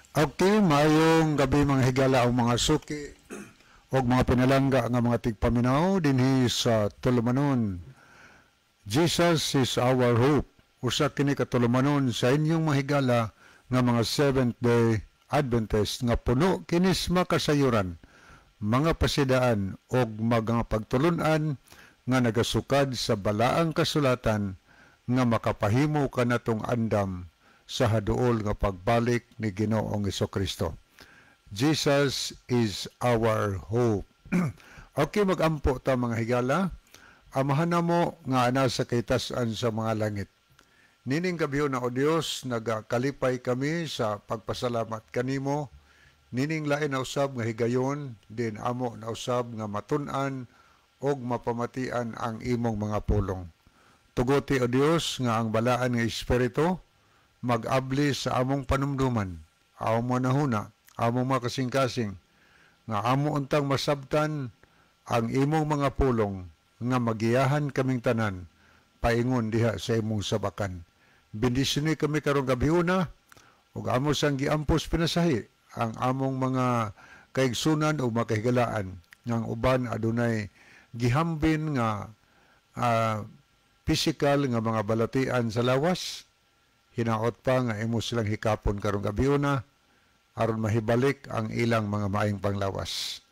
Okay, maayong gabi, mga higala o mga suki o mga pinalangga nga mga tigpaminaw dinhi sa tulumanon Jesus is Our Hope. Usa kini ka tulumanon sa inyong mga higala nga mga Seventh Day Adventist nga puno kinis makasayuran, mga pasidaan og mga pagtulunan nga nagasukad sa balaang kasulatan nga makapahimo kanatong andam sa haduol nga pagbalik ni Ginoong Kristo. Jesus is our hope. Okay, magampo ta, mga higala. Amahan namo nga ana sa kahitasan sa mga langit. Nining gabi na, O Dios, nagakalipay kami sa pagpasalamat kanimo. Nining lain na usab nga higayon, din amo na usab nga matun-an og mapamatian ang imong mga pulong. Tuguti, O Dios, nga ang balaan nga Espiritu mag-abli sa among panumduman, among manahuna, among mga kasing-kasing, nga amo untang masabtan ang imong mga pulong nga magiyahan kaming tanan paingon diha sa imong sabakan. Bendisyoni kami karong gabhiona ug amo sang giampos pinasahi ang among mga kaigsunan o makahigalaan nga ang uban adunay gihambin nga physical nga mga balatian sa lawas. Hinaot pa nga imo silang hikapon karong gabhiona aron mahibalik ang ilang mga maayong panglawas.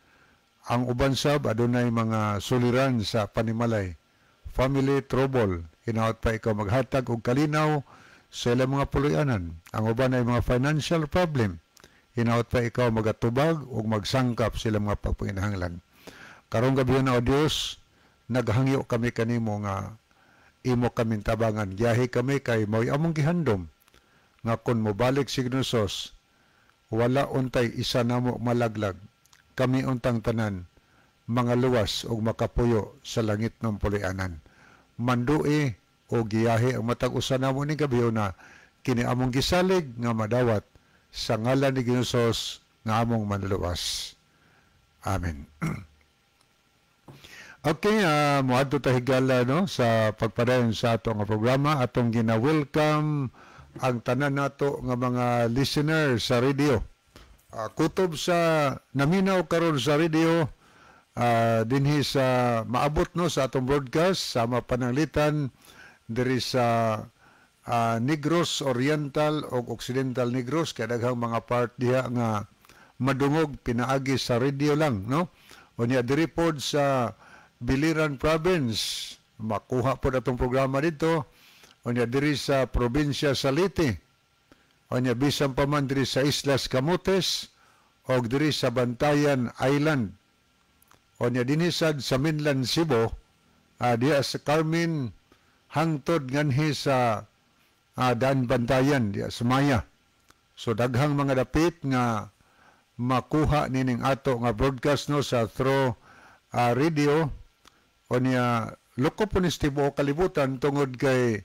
Ang uban sab adunay mga suliran sa panimalay, family trouble. Hinaot pa ikaw maghatag og kalinaw sa ilang mga puloy-anan. Ang uban ay mga financial problem. Hinaot pa ikaw magatubag ug magsangkap sa ilang mga pagpanginahanglan. Karong gabi na, O Dios, naghangyo kami kanimo nga imo kaming tabangan. Giyahi kami kay mao'y among gihandom nga kon mobalik si Gnosos, wala untay isa namo malaglag. Kami untang tanan mga luwas ug makapuyo sa langit ng puloy-anan. Mandui o giyahi ang matag usa namo ni gabi na kini among gisalig nga madawat sa ngalan ni Ginosos nga among manluluwas. Amen. Okay, moadto ta, higala, no, sa pagpadayon sa ato nga programa. Atong gina-welcome ang tanan nato nga mga listener sa radio. Kutob sa naminaw karon sa radio dinhi sa maabot, no, sa atong broadcast sama pananglitan diri sa Negros Oriental o Occidental Negros, kay daghang mga part diha nga madungog pinaagi sa radio lang, no. Unya diri pod sa Biliran Province makuha pod atong programa dito. Unya diri sa probinsya sa Leyte. Unya bisan pa man diri sa Islas Camotes og diri sa Bantayan Island. Unya dinhi sad sa mainland Cebu, diha sa Carmen hangtod nganhi sa Daan Bantayan diha sa Maya. So daghang mga dapit nga makuha nining ato nga broadcast, no, sa through radio. Unya loko po ni sa tibuok kalibutan tungod kay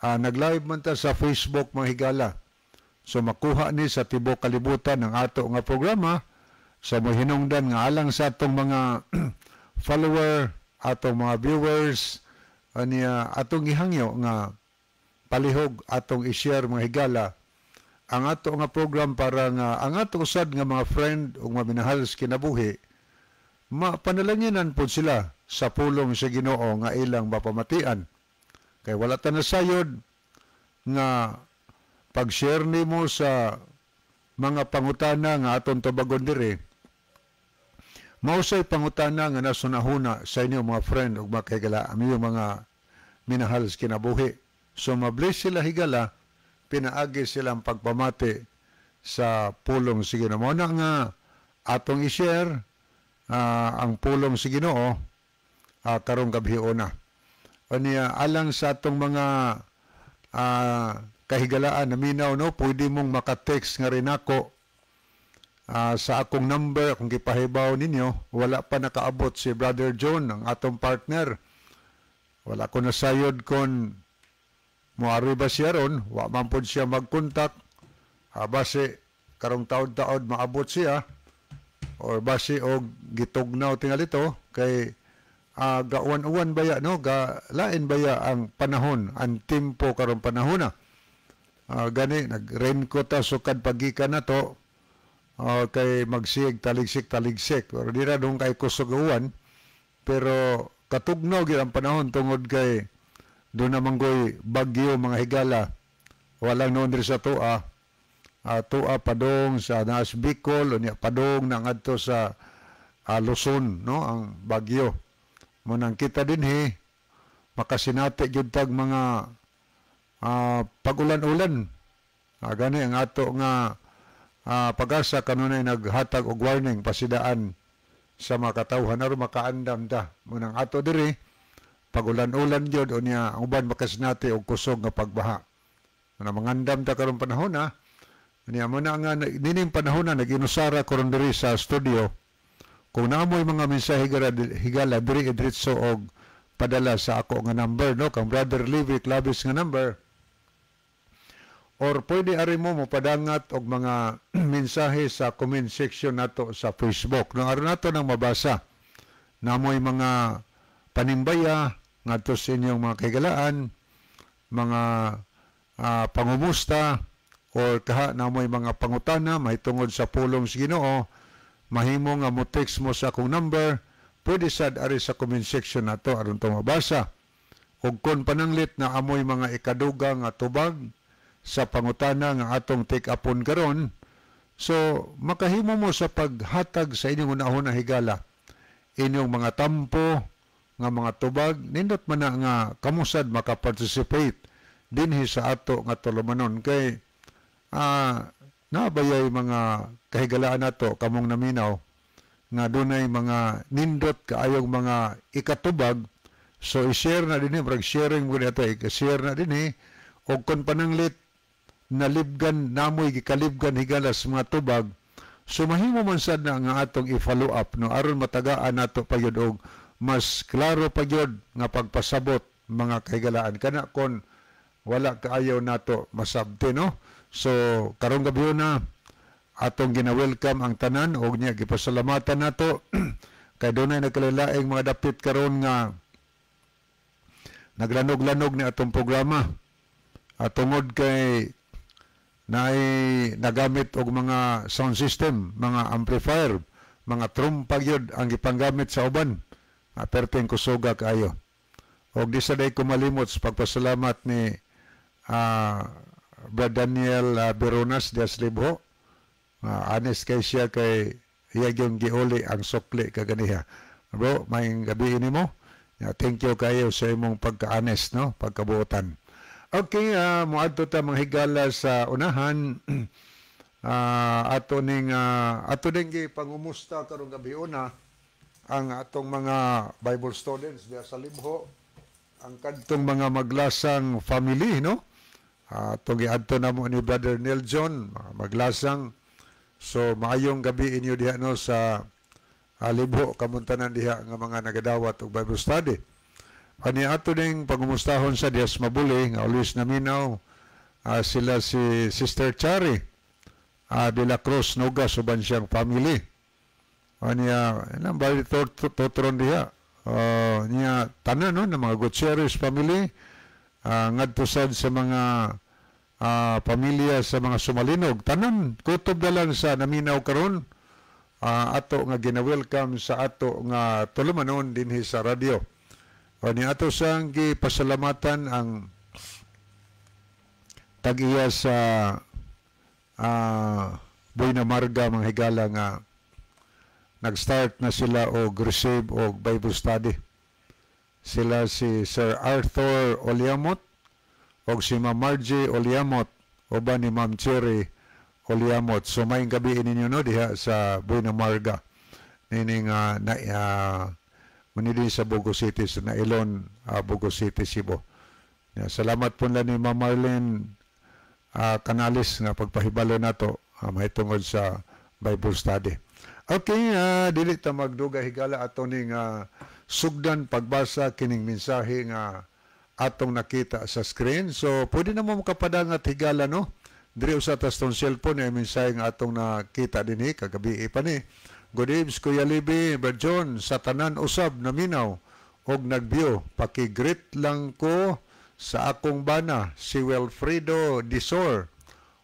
nag-live man ta sa Facebook, mga higala. So makuha ni sa tibuok kalibutan ang ato nga programa sa mohinungdan nga alang sa atong mga follower, atong mga viewers, aniya atong gihangyo nga palihog atong i-share, mga higala, ang ato nga program para nga ang ato usad nga mga friend ug mga minahal sa kinabuhi mapanalanginan pod sila sa pulong sa Ginoo nga ilang mapamatian. Kay wala ta nasayod nga pag-share nimo sa mga pangutana nga aton tubagon diri, mausay pangutana nga nasunahuna sa inyong mga friend ug mga kahigala, ang inyong mga minahal sa kinabuhi. So mabless sila, higala, pinaagi silang pagpamati sa pulong sa Ginoo. Mao na nga atong i-share ang pulong sa Ginoo karong gabhiona. Unya alang sa atong mga kahigalaan naminaw, no, pwede mong maka-text nga rin ako sa akong number kung gipahibaw ninyo. Wala pa nakaabot si Brother John, ang atong partner. Wala ko nasayod kon moari ba siya ron. Wa man pod siya mag-contact. Base karong taod-taod maabot siya or base og gitugnaw tingali to kay gauwan-uwan baya, no, ga lain baya ang panahon, ang tempo karong panahon na. Gani nag-raincoat ta sukad pagikan na to. Kay magsiig taligsik taligsik, pero di ra dong kay kusog uwan, pero katugnaw gyud ang panahon tungod kay doon naman ko'y bagyo, mga higala. Walang noon diri sa Tua, Tua padong sa Naas Bicol, unya padong na ngadto sa Luzon, no, ang bagyo. Mo nang kita dinhi makasinati gyud tag mga pag-ulan-ulan. Gani ang ato nga PAGASA kanunay naghatag og warning, pasidaan sa mga katawhan aron makaandam ta. Mo nang ato diri pag-ulan-ulan gyud, unya ang uban makasinati og kusog nga pagbaha. Muna mangandam ta karong panahon ha. Unya mo na nga nining panahon na nag-inusara karon diri sa studio. Kung naamoy mga mensahe, higala, diri idritso og padala sa ako nga number, no, kang Brother Levi Clavis nga number, or pwede ari mo mopadangat og mga mensahe sa comment section nato sa Facebook, no, aron nato nang mabasa. Namoy mga panimbaya ngadto sa inyong mga kahigalaan, mga pangumusta, or kaha namoy mga pangutana mahitungod sa pulong sa Ginoo, mahimo nga mo text mo sa akong number, pwede sad ari sa comment section nato aron to mabasa. Ug kon pananglit na amoy mga ikaduga nga tubag sa pangutana nga atong take upon karon, so makahimo mo sa paghatag sa inyong unahon, higala, inyong mga tampo nga mga tubag. Nindot man na nga kamusad makaparticipate dinhi sa ato nga tulumanon kay nabayay mga kahigalaan nato kamong naminaw nga dunay mga nindot kaayong mga ikatubag. So i-share na dinhi, murag sharing mo ato, i-share na dinhi. Og kon pananglit nalibgan, namoy gikalibgan, higala, sa mga tubag, so mahimo man sad na nga atong i-follow up, no, aron matagaan nato pa gyud og mas klaro pa gyud nga pagpasabot, mga kahigalaan, kana kon wala kaayo nato masabti, no. So karong gabi na atong gina-welcome ang tanan og niya gipasalamatan nato kay dunay nagkalaing mga dapit karon nga naglanog-lanog ni atong programa at tungod kay naay nagamit og mga sound system, mga amplifier, mga trumpa gyud ang gipanggamit sa uban. Perteng kusuga kaayo. Og di sa day ko malimot sa pagpasalamat ni Brad Daniel Beronas Dias Libho. Honest kay siya kay iya gyud giuli ang sukli kaganiha. Bro, maayong gabi nimo. Yeah, thank you kayo sa imong pagka-honest, no? Pagkabuotan. Okay, moadto ta, mga higala, sa unahan. Ato ning gipangumusta karong gabi una ang atong mga Bible students diya sa Libho, ang kadtong mga Maglasang family, no? Atong giadto namo ni Brother Neil John, mga Maglasang. So maayong gabi inyo diha, no, sa Libho, kamong tanan diha nga mga nagadawat og Bible study. Ani ato ning pangumustahon sa Dias Mabuli nga always naminaw, sila si Sister Chari de la Cruz Nogas uban siyang family. Aniya nang bali totron diha. Niya tanan, no, ng mga Gutierrez family, ngadto sad sa mga pamilya sa mga Sumalinog, tanan kutob na lang sa naminaw karon, ato nga gina-welcome sa ato nga tulumanon dinhi sa radyo. O ni ato sang gipasalamatan ang tag-iya sa Buena Marga, mga higala, nga nag-start na sila og receive og Bible study. Sila si Sir Arthur Oliamot og si Ma'am Margie Oliamot uban ni Ma'am Cherry Oliamot. So maayong gabi ninyo, no, diha sa Buena Marga. Nining na muni din sa Bogo City, sa Nailon, Bogo City, Cebu. Yeah, salamat po lang ni Ma'am Marlene Canales nga pagpahibalo nato mahitungod sa Bible study. Okay, dili ta magdugay, higala, ato ning sugdan pagbasa kining mensahe nga atong nakita sa screen. So pwede na mo makapadangat, higala, no? Diri usa tas tong cellphone ay mensahe nga atong nakita dinhi kagabi pa ni. "Good evening, Kuya Libi, Brad John, sa tanan usab naminaw og nagbiyo. Paki-greet lang ko sa akong bana si Wilfredo Disor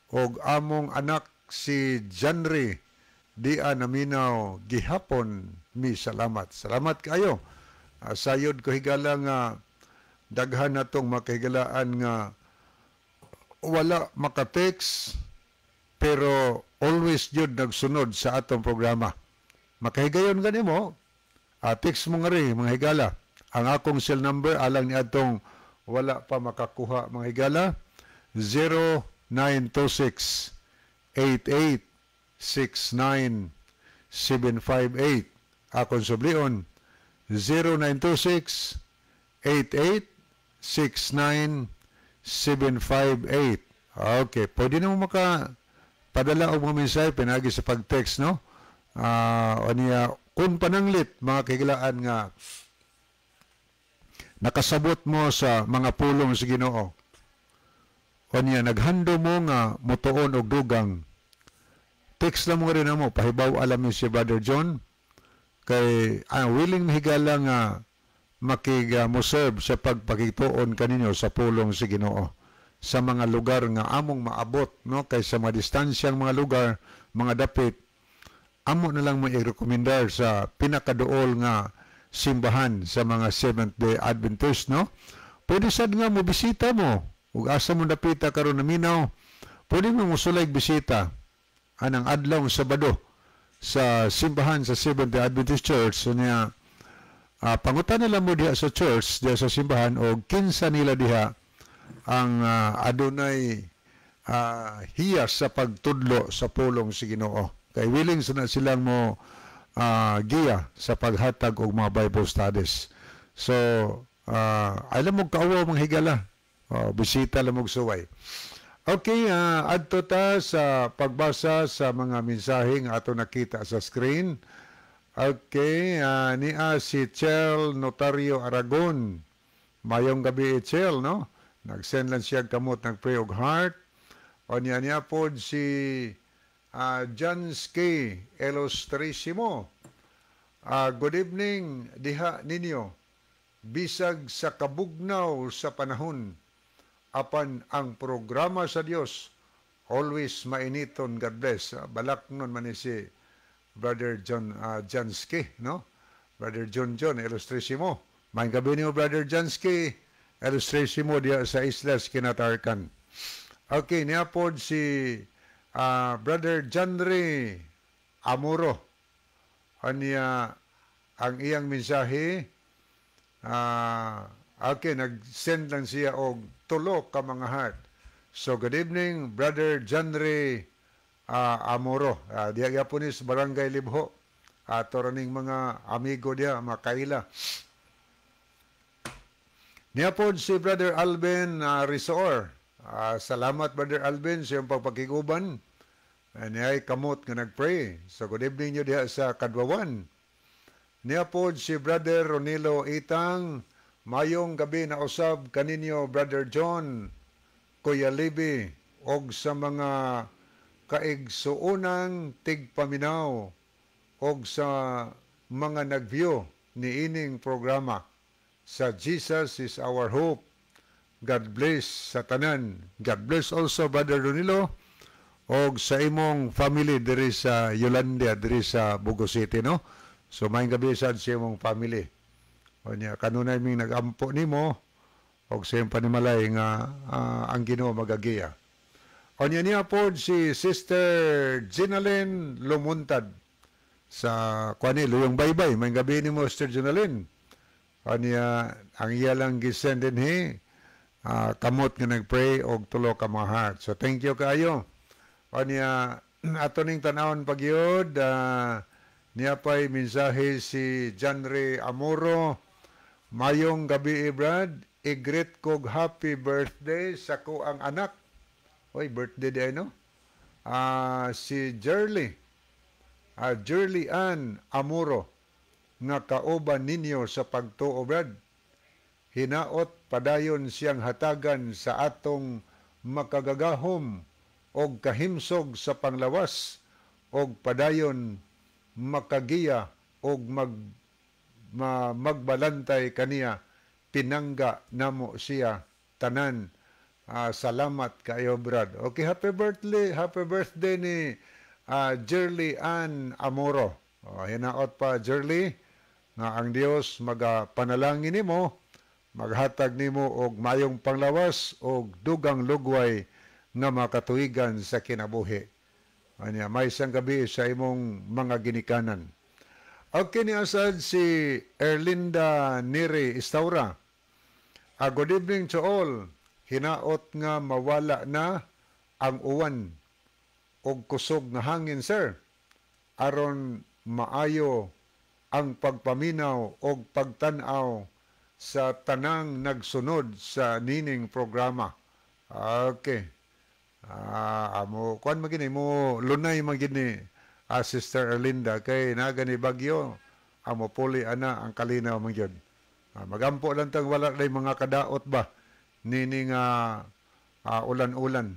og among anak si Janry." Di-a naminaw gihapon mi, salamat. Salamat kayo. Sayod ko, higala, nga daghan natong makahigalaan nga wala maka-text pero always jud nagsunod sa atong programa. Makahigayon gani mo, text mo nga rin, mga higala. Ang akong cell number, alang ni atong wala pa makakuha, mga higala, 0926 88 69 758. Akong sublion, 0926 88 69 758. Okay, pwede na mo maka padala og mga mensahe pinagi sa pag-text, no? Niya, kung pananglit, mga kahigalaan, nga nakasabot mo sa mga pulong sa Ginoo, o niya naghando mo nga motuon og dugang, text lang mo rin mo, pahibaw alam ni si Brother John kay willing higala nga makig mo serve sa pagpakituon kaninyo sa pulong sa Ginoo sa mga lugar nga among maabot, no? Kay sa mga distansyang mga lugar, mga dapit, amo na lang mo i-rekomendar sa pinakaduol nga simbahan sa mga Seventh Day Adventist, no? Pwede sad nga mo bisita mo ug asa mo dapita karon naminaw, pwede mo mosulay bisita anang adlaw Sabado sa simbahan sa Seventh Day Adventist Church. So niya, pangutan nila mo diha sa church, diha sa simbahan, o kinsa nila diha ang adunay hiyas sa pagtudlo sa pulong si Ginoo. Kay willing sa na silang mo giya sa paghatag og mga Bible studies. So, alam mo kaawa, mga higala. Oh, bisita lang mo suway. Okay, adto ta sa pagbasa sa mga mensahe nga ato nakita sa screen. Okay, niya si Chel Notario Aragon. Mayong gabi, Chel, no? Nag-send lang siya kamot, nag-pray og heart. O niya niya pod si Jansky Illustrissimo. Good evening diha ninyo. Bisag sa kabugnaw sa panahon, apan ang programa sa Dios always mainiton. God bless. Balak nun man ni si Brother John Jansky, no? Brother John John Illustrissimo. May gabi niyo, Brother Jansky Illustrissimo, diya sa Islas Kinatarkan. Okay, niya pod si Brother Janre Amuro. Anya ang iyang mensahe, okay, nag-send lang siya og tulo ka mga heart. So good evening, Brother Janre Amoro. Diya gyapon is Barangay Libho. Ato raning mga amigo diya, mga kaila. Niya pod si Brother Alvin Risoor. Salamat, Brother Alvin, sa iyong pagpakiguban. Niya ay kamot nga nagpray. So good evening nyo diha sa Kadwawan. Niya pod si Brother Ronilo Itang. Mayong gabi na usab kaninyo, Brother John, Kuya Libby, og sa mga kaigsuonang tigpaminaw og sa mga nag-view ni ining programa sa Jesus Is Our Hope. God bless sa tanan. God bless also, Brother Ronilo, og sa imong family diri sa Yolanda, diri sa Bogo City, no? So maayong gabi sad sa imong family. O niya, kanunay ming nagampo nimo og sa imong panimalay nga ang Ginoo magagiya. O niya, niya pod si Sister Ginalyn Lumuntad sa kuani Luyong Baybay. May gabi nimo, Sister Ginalyn. O niya, ang iya lang gisend dinhi, kamot nga nagpray og tulo ka mga heart. So thank you kaayo. O niya, ato ning tanawon pagyud, niya pa'y mensahe si Janre Amoro. Mayong gabi, Brad. I-greet kog happy birthday sa ko ang anak. Oy, birthday di no? Si Jerly. Jerly Ann Amoro nga kauban ninyo sa pagtuo, Brad. Hinaot padayon siyang hatagan sa atong makagagahom og kahimsog sa panglawas og padayon makagiya og magbalantay kaniya. Pinangga namo siya tanan. Salamat kayo, Brad. Okay, happy birthday, happy birthday ni Jerly Ann Amoro. Oh, hinaot pa, Jerly, nga ang Dios magapanalangin nimo, maghatag nimo og mayong panglawas og dugang lugway nga makatuigan sa kinabuhi. Anya, may isang gabi sa imong mga ginikanan. Okay, ni asad si Erlinda Neri Istaura. Good evening to all. Hinaot nga mawala na ang uwan og kusog nga hangin, sir, aron maayo ang pagpaminaw og pagtan-aw sa tanang nagsunod sa nining programa. Okay. Amo kuan man gini mo, lunay man gini, Sister Erlinda, kay nagani bagyo, amo puli ana ang kalinaw man gyud. Magampo lang tang wala nay mga kadaot ba nini nga ulan-ulan.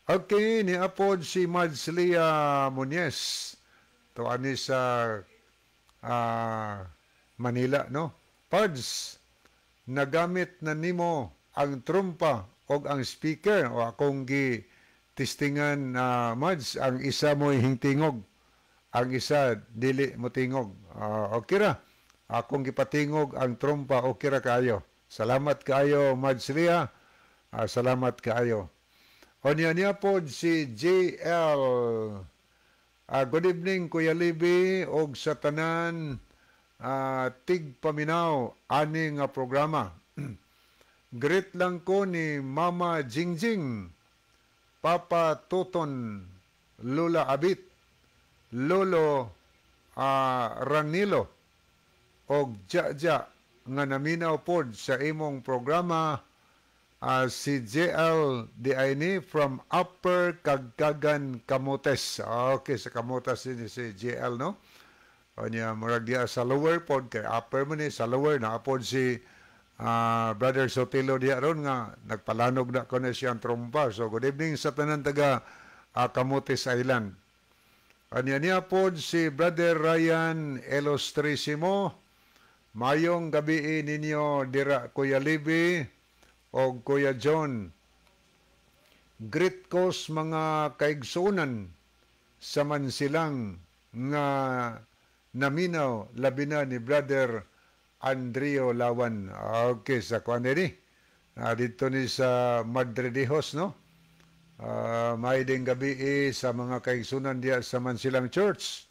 Okay, ni apod si Madslia Muñez. To ani sa Manila, no? Pards, nagamit na nimo ang trumpa og ang speaker o akong gi testingan na, Mads, ang isa mo'y hingtingog, ang isa dili mo tingog. Okay ra. Akong gipatingog ang trumpa, okay ra kaayo. Salamat kaayo, Mads Lia. Salamat kaayo. O niya niya po si JL. Good evening, Kuya Libby, og sa tanan tigpaminaw ani nga programa. Greet lang ko ni Mama Jingjing, Papa Tuton, Lola Abit, Lolo Ranilo og Jaja nga naminaw pod sa imong programa, si JL Diayni from Upper Kagkagan, Camotes. Okay, sa Camotes ni si JL, no? O niya, murag diya sa lower pod, kay upper man ni, sa lower, na pod si Brother Sotelo diya ron nga nagpalanog na ko na siyang trompa. So, good evening sa tanan taga Camotes Island. Anya niya pod si Brother Ryan Elostrisimo. Mayong gabi ninyo dira, Kuya Libby o Kuya John. Greet ko sa mga kaigsunan sa Mansilang nga naminaw, labi na ni Brother Andrio Lawan. Okay, sa kuan ni. Dito ni sa Madridijos, no? May ding gabi sa mga kaigsunan diya sa Mansilang Church.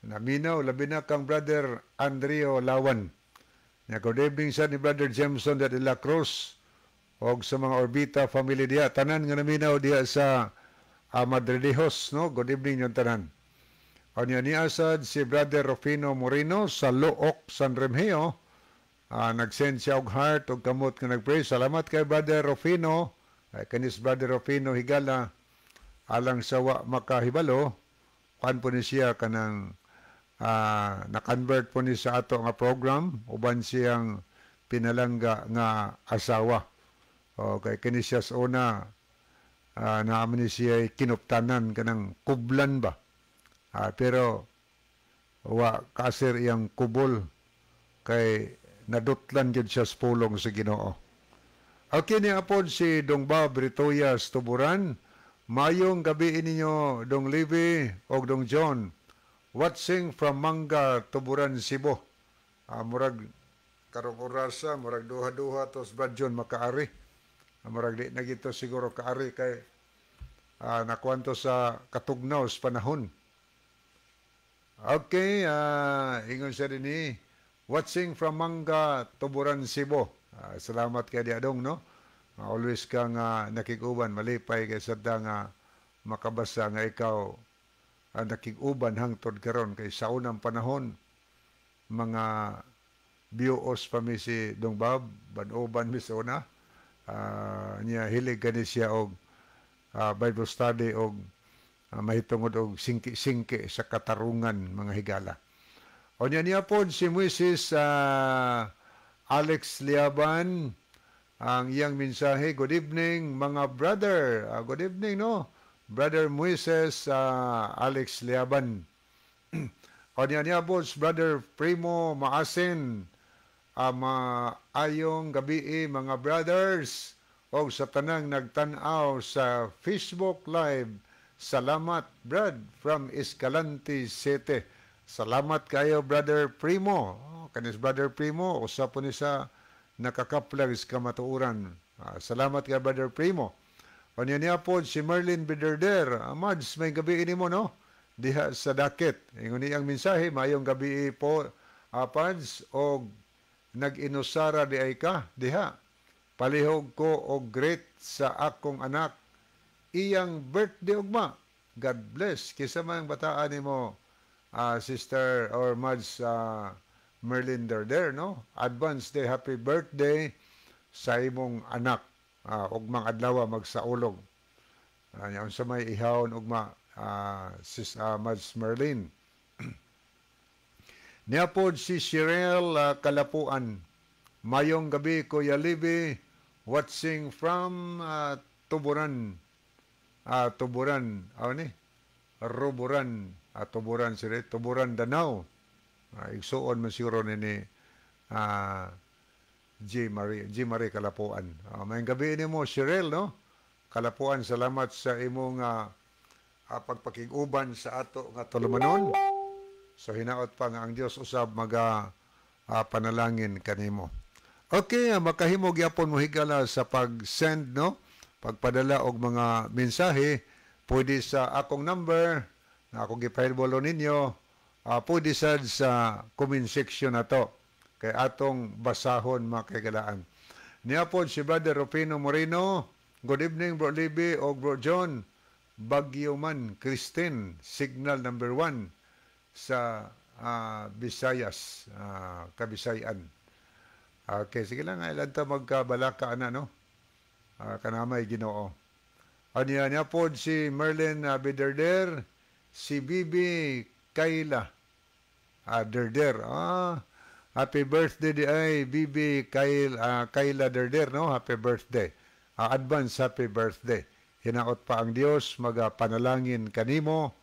Naminaw, labi na kang Brother Andrio Lawan. Nya good evening sa ni Brother Jameson de la Cruz og sa mga Orbita family diya. Tanan nga naminaw diya sa Madridijos, no? Good evening yung tanan. Anya ni asad si Brother Rufino Moreno sa Looc, San Remigio. Nag-send siya og heart og kamot nga nag-pray. Salamat kay Brother Rufino. Ay, kanis Brother Rufino, higala, alang sa wa makahibalo, kuan po ni siya kanang na-convert po ni sa ato nga program uban siyang pinalangga nga asawa. Okay, kini siya sa una naaman ni siya kinuptanan kanang kublan ba. Pero wa kasir iyang kubol kay nadutlan gyud siya sa pulong sa Ginoo. Okay, ni apod si Dong Bob Ritoyas Tuburan. Mayong gabi ninyo, Dong Levi og Dong John. Watching from Manga, Tuburan, Cebu. Murag karong orasa, murag duha-duha tos Brad John makaari. Murag di na gito siguro kaari kay nakuanto sa katugnaw sa panahon. Okay, ingon siya din ni watching from Manga, Tuburan, Cebu. Salamat kay Diadong, no? Always kang nakikuban, malipay kay sada nga makabasa nga ikaw nakiguban hangtod karon kay sa unang panahon mga bios pa mi si Dong Bob, ban-uban mi sa una. Niya hilig gani siya og Bible study og mahitungod og singki-singki sa katarungan, mga higala. O niya niya pod si Moises Alex Liaban, ang iyang mensahe, "Good evening, mga brother." Good evening, no? Brother Moises Alex Liaban. O niya niya po, Brother Primo Maasin, maayong gabi, mga brothers o sa tanang nagtan-aw sa Facebook Live. Salamat, Brad, from Escalante City. Salamat kayo, Brother Primo. Oh, kanis Brother Primo, usa po ni sa nakakaplag sa kamatuoran. Salamat kay Brother Primo. Unya niya po si Merlin Biderder. Mads, maayong gabii nimo, no? Diha sa Dakit. Ingon niyang mensahe, "Mayong gabi po, Pads, og nag-inusara di ay ka, diha. Palihog ko og greet sa akong anak. Iyang birthday ugma. God bless." Kinsa man ang bataan nimo, Sister or Mads Merlin Derder, no? Advance day happy birthday sa imong anak. Ugmang adlaw magsaulog. Unsa may ihawon ugma, Sis Mads Merlin. Niya pod si Shirel Kalapuan. "Mayong gabi, Kuya Libby, watching from Tuburan." Tuburan. Ano ni? Ruburan. Tuburan sila. Tuburan, Danao. Igsuon man siguro ni G. Marie, G. Marie Kalapuan. Mayong gabi nimo, Shirel, no? Kalapuan, salamat sa imong pagpakig-uban sa ato nga tulumanon. So hinaot pa nga ang Dios usab maga panalangin kanimo. Okay, makahimo gyapon mo, higala, sa pag-send, no? Pagpadala og mga mensahe, pwede sa akong number na akong gipahibalo ninyo, pwede sad sa comment section na to kay atong basahon, mga kahigalaan. Niya pod si Brother Rufino Moreno, "Good evening, Bro Libby o Bro John. Bagyo man, Christine, signal number 1 sa Visayas, Kabisayan." Okay, sige lang, ilan ta magkabalaka na, no? Kanamay Ginoo. Aniya niya po si Merlin Biderder, si Bibi Kayla Derder. Happy birthday di ay Bibi Kayla, Kayla Derder, no? Happy birthday. Advance happy birthday. Hinaot pa ang Dios magapanalangin kanimo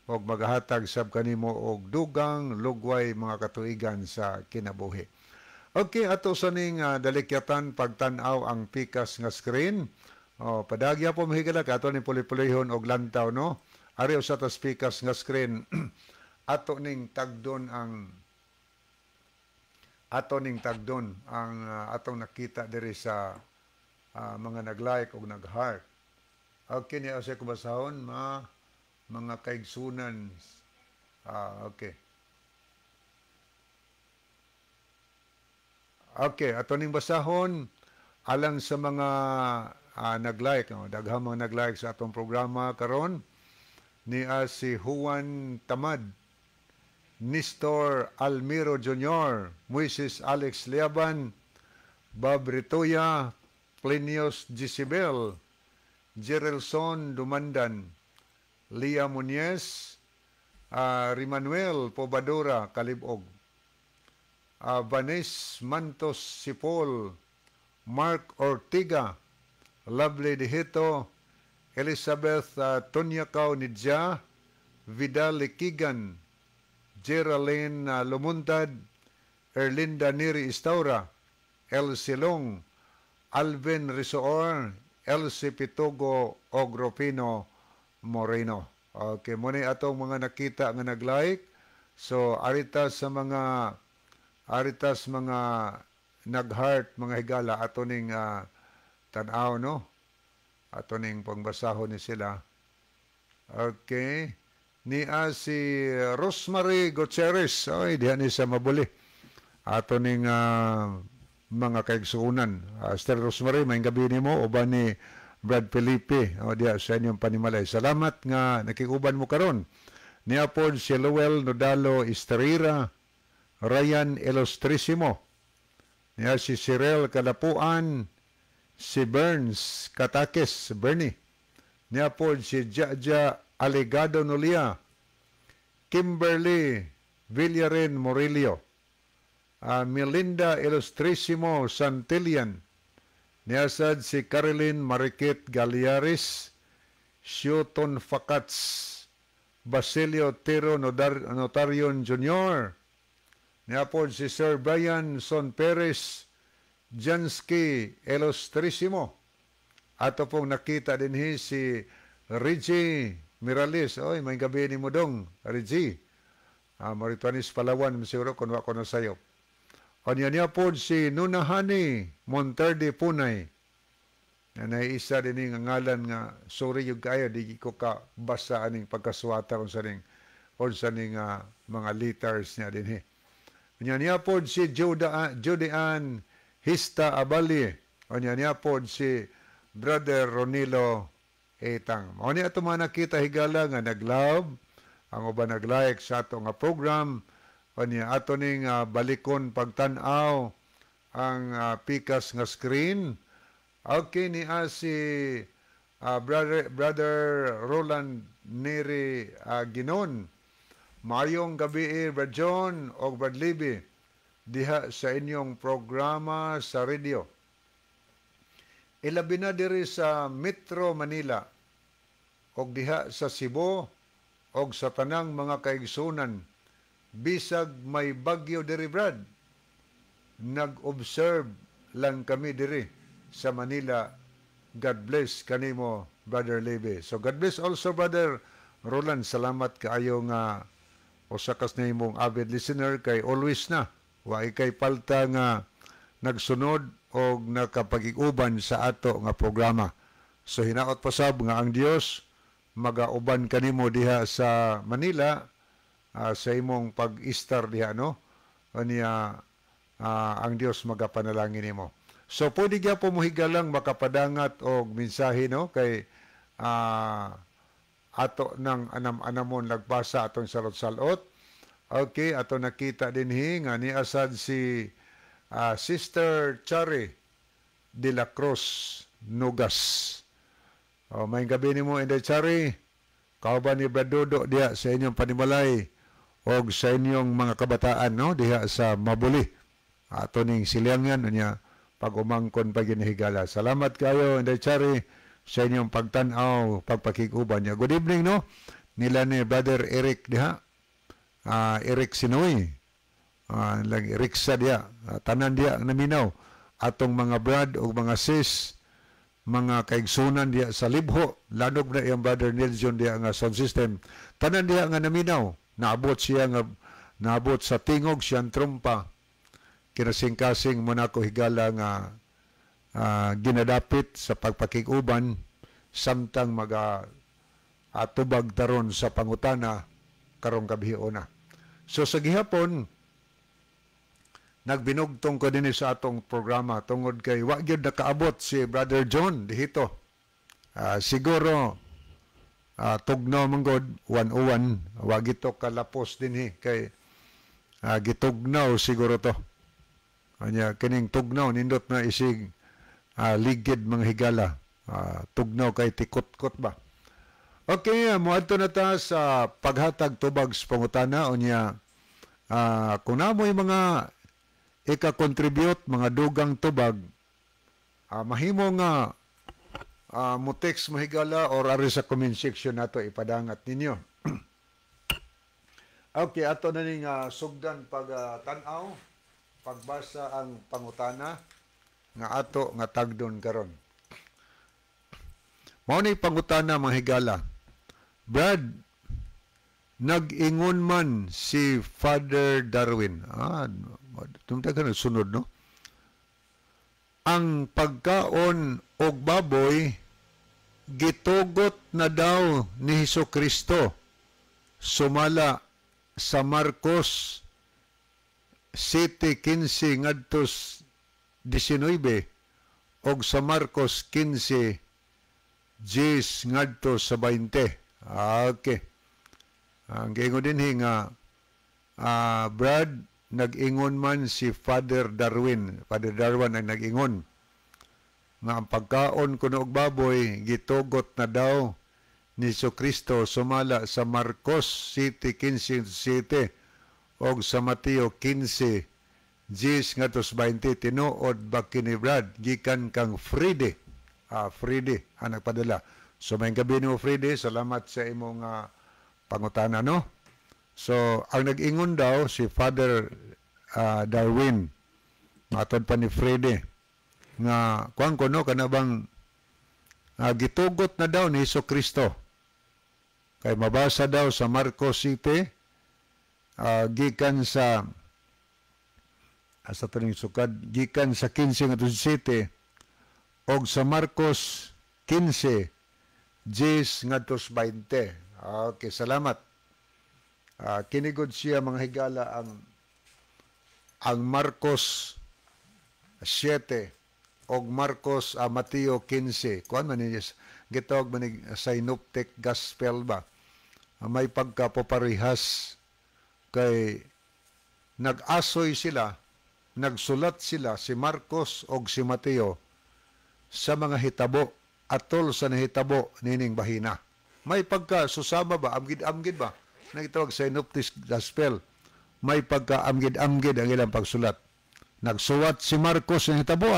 og magahatag sab kanimo og dugang lugway mga katuigan sa kinabuhi. Okay, ato sa ning dalikyatan pagtan-aw ang pikas nga screen. Oh, padagya po, mahigala, ato ning puli-pulihon og lantaw, no. Ari usa ta pikas nga screen. Ato ning tagdon ang atong nakita diri sa mga nag-like og nag-heart. Okay, niya sa ko basahon ma mga kaigsunan. Okay. Okay, ato ning basahon alang sa mga nag-like, no? Daghang mga nag-like sa atong programa karon ni si Juan Tamad, Nestor Almiro Jr., Moises Alex Liaban, Bob Ritoya, Plinius Gisibel, Gerelson Dumandan, Lia Muñez, Rimanuel Pobadora Kalibog, Vanes Mantos Sipol, Mark Ortiga, Lovely Dihito, Elizabeth Tonyakaw Nidja, Vidal Likigan, Geraldine Lumuntad, Erlinda Neri Istaura, El Silong, Alvin Risoor, Elsie Pitogo Ogropino Moreno. Okay, muna atong mga nakita nga nag-like. So, aritas mga nag-heart, mga higala, ato ning tan-aw, no? Ato ning pangbasahon ni sila. Okay. Ni si Rosemary Gutierrez. Ay, diha ni sa Mabuli. Ato ning mga kaigsuonan. Sister Rosemary, maayong gabi nimo uban ni Brad Felipe o diha sa inyong panimalay. Salamat nga nakikuban mo karon. Niya pod si Lowell Nodalo Estrera, Ryan Ilustrisimo. Niya si Cyril Kalapuan, si Burns Katakis, Bernie. Niya pod si Jaja Alegado Nolia, Kimberly Villarin Morillo, Melinda Ilustrisimo Santillan, niya sad si Caroline Marikit Galiaris, Shoton Fakats, Basilio Tero Notarion Jr., niya po si Sir Brian Son Perez, Jansky Ilustrisimo. Ato pong nakita din si Reggie Mirales. Oy, maayong gabii nimo, dong. Reggie. Marituanis Palawan siguro kung wa ko na sayo. Unya niya po si Nunahani Monterde Punay. Na naisa din nga ngalan nga sorry yung kayo, di ko ka basa aning pagkasuwata kung sa ning mga letters niya din he. Unya niya po si Juda, Judean Hista Abali. Unya niya po si Brother Ronilo Etang. Mao ni ato mga nakita, higala, nga nag-love, ang uban nag-like sa ato nga program. Unya ato ning balikon pagtan-aw ang pikas nga screen. Okay, ni si brother Roland Neri Ginon. "Maayong gabi, Brad John o Brad Libby, diha sa inyong programa sa radio. Ilabi na diri sa Metro Manila og diha sa Cebu og sa tanang mga kaigsunan. Bisag may bagyo diri, Brad, nag-observe lang kami diri sa Manila. God bless kanimo, Brother Lebe." So God bless also, Brother Roland. Salamat kaayo nga usa kas imong avid listener kay always na wa kay palta nga nagsunod og nakapagiguban sa ato nga programa. So hinaot pasab nga ang Dios magauban kanimo diha sa Manila sa imong pag-istar diha, no? Unya ang Dios magapanalangin nimo. So pwede gyapon mo, higalang, makapadangat og mensahe, no, kay ato nang anam-anamon lagbasa atong salot-salot. Okay, ato nakita dinhi nga niasad si Sister Chari de la Cruz Nugas. Oh, maayong gabii nimo, Inday Chari. Kauban ni Brad Dodo diha sa inyong panimalay og sa inyong mga kabataan, no, diha sa Mabuli. Ato ning silyangan unya pag umangkon pa ginihigala. Salamat kayo, Inday Chari, sa inyong pagtan-aw, pagpakiguban niya. Good evening, no, nila ni Brother Eric diha. Eric Sinoy. Lang Eric sa diha. Tanan diha naminaw. Atong mga brad o mga sis, mga kaigsunan diha sa Libho, lanog na iyang Brother Nelson diha nga sound system. Tanan diha nga naminaw. Naabot siya nga naabot sa tingog siyang trumpa. Kinasing-kasing mo na ko, higala, nga ginadapit sa pagpakiguban samtang maga atubag taron sa pangutana karong gabiona. So sa gihapon nagbinugtong ko dinhi sa atong programa tungod kay wa gyud nakaabot si Brother John dihito. Siguro tugnaw man gud, 101, wa gito kalapos dinhi kay gitugnaw siguro to. Anya kining tugnaw nindot na isig ligid, mga higala. Tugnaw kay tikot-kot ba. Okay, moadto na ta sa paghatag tubag sa pangutana. Unya kung namoy mga ika-contribute, mga dugang tubag, mahimo nga mo text mo, higala, or ari sa comment section nato ipadangat ninyo. Okay, ato na ning sugdan pag tan-aw, pagbasa ang pangutana nga ato nga tagdon karon. Mao ni pangutana, mga higala. "Brad, nag-ingon man si Father Darwin." Tumta ka sunod, no? "Ang pagkaon og baboy gitugot na daw ni Hesus Kristo sumala sa Marcos 7:15 ngadto 19 og sa Marcos 15:10 ngadto sa 20." Okay. Ang giingon dinhi nga "Brad, nag-ingon man si Father Darwin." Father Darwin ang nag-ingon nga ang pagkaon kuno og baboy gitugot na daw ni Kristo sumala sa Marcos 7:15 7 og sa Mateo 15:10 ngadto sa 20. Tinuod ba kini, Brad? Gikan kang Fride. Fride ang nagpadala. So maayong gabii nimo, Fride, salamat sa imong pangutana, no. So ang nag-ingon daw si Father Darwin. Matod pa ni Fride nga kuan ko, no, kana bang gitugot na daw ni Hesus Kristo. Kay mabasa daw sa Marcos 7, gikan sa asa to sukad, gikan sa 15 ngadto sa 7 og sa Marcos 15 10 ngadto sa 20. Okay, salamat. Kinigod siya, mga higala, ang Marcos 7 og Marcos Mateo 15. Kuan man ni, gitawag man ni synoptic gospel ba? May pagkapoparehas kay nag-asoy sila, nagsulat sila, si Marcos og si Mateo, sa mga hitabo atol sa nahitabo nining bahina. May pagka susama ba, amgid-amgid ba? Nagitawag synoptic gospel. May pagka amgid-amgid ang ilang pagsulat. Nagsuwat si Marcos sa hitabo,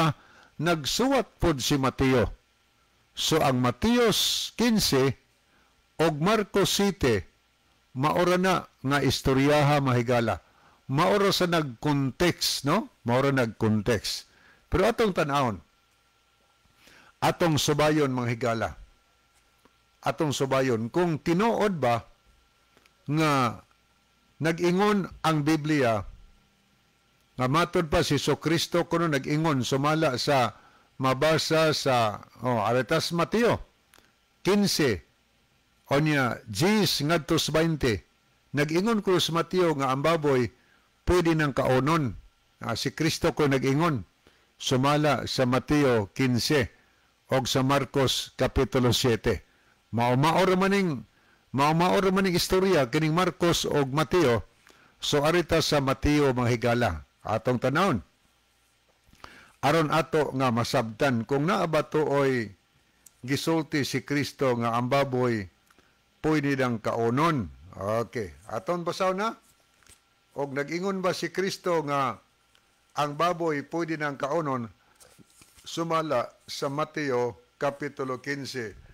nagsuwat pod si Mateo. So ang Mateo 15 og Marcos 7 maora na nga istoryaha, mahigala. Maora sa nag-context, no? Maora nag-context. Pero atong tan-awon, atong subayon, mga higala. Atong subayon kung tinuod ba nga nag-ingon ang Biblia nga matod pa si Kristo kuno nag-ingon sumala sa mabasa sa, oh, Aretas Mateo 15 onya 10 ngadto sa 20, nag-ingon ko sa Mateo nga ang baboy pwede nang kaonon. Si Kristo ko nag-ingon sumala sa Mateo 15 og sa Marcos kapitulo 7. Mao-mao maning istorya kining Marcos og Mateo. So arita sa Mateo, mga higala, atong tanawon aron ato nga masabtan kung naa ba tuoy gisulti si Kristo nga ang baboy pwede nang kaonon. Okay, aton basaw na. Og nag-ingon ba si Kristo nga ang baboy pwede nang kaonon sumala sa Mateo kapitulo 15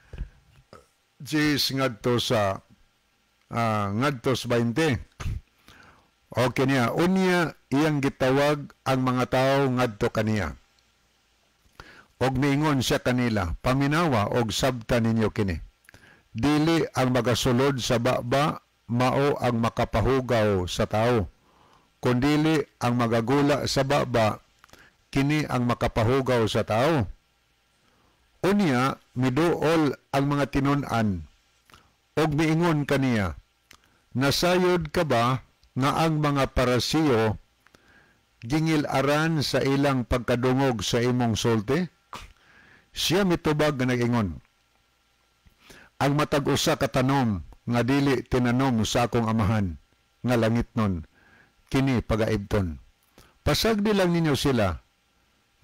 10 ngadto sa 20? Okay niya. Unya iyang gitawag ang mga tao ngadto kaniya. Og miingon siya kanila, "Paminawa og sabta ninyo kini. Dili ang magasulod sa baba mao ang makapahugaw sa tao. Kundili ang magagula sa baba, kini ang makapahugaw sa tao." Unya miduol ang mga tinun-an og miingon kaniya, "Nasayod ka ba nga ang mga Parasiyo gingil-aran sa ilang pagkadungog sa imong sulti?" Siya mitubag nga nag-ingon, "Ang matag usa ka tanom nga dili tinanom sa akong Amahan nga langitnon, kini pagaibton. Pasagdi lang ninyo sila